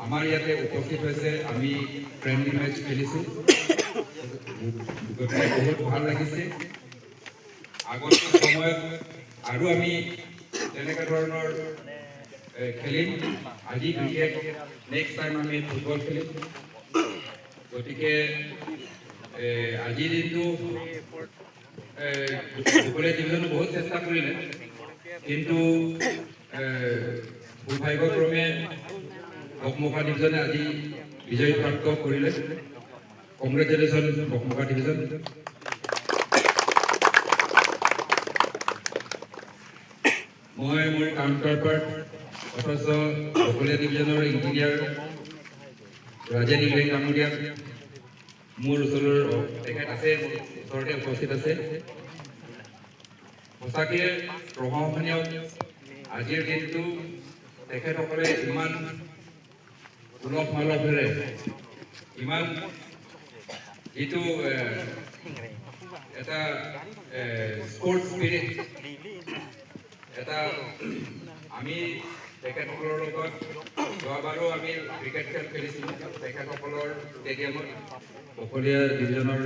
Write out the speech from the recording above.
আমাৰ ইয়াতে উপস্থিত হৈছে। আমি ফ্ৰেণ্ডলি মেচ খেলিছোঁ, গতিকে বহুত ভাল লাগিছে। আগন্তুক সময়ত আৰু আমি তেনেকুৱা ধৰণৰ খেলিম। আজি ক্ৰিকেট, নেক্সট টাইম আমি ফুটবল খেলিম। গতিকে আজিৰ দিনটো বকলীয়া ডিভিজনো বহুত চেষ্টা কৰিলে, কিন্তু সৌভাগ্যক্ৰমে বকমুখা ডিভিজনে আজি বিজয় প্ৰাপ্ত কৰিলে। Congratulation, Bokmukha division. মই মোৰ কাউণ্টাৰ পাৰ্ট অথচ বকলীয়া ডিভিজনৰ ইঞ্জিনিয়াৰ ৰাজেন ইংলেং ডাঙৰীয়াক মোৰ ওচৰৰ, তেখেত আছে, মোৰ ওচৰতে উপস্থিত আছে। সঁচাকৈ প্ৰশংসনীয় আজিৰ দিনটো। তেখেতসকলে ইমান উলহ মালহেৰে, ইমান যিটো এটা স্পৰ্টছ স্পিৰিট এটা, আমি তেখেতসকলৰ লগত যোৱাবাৰো আমি ক্ৰিকেট খেল খেলিছিলোঁ তেখেতসকলৰ ষ্টেডিয়ামত, বকলীয়া ডিভিজনৰ।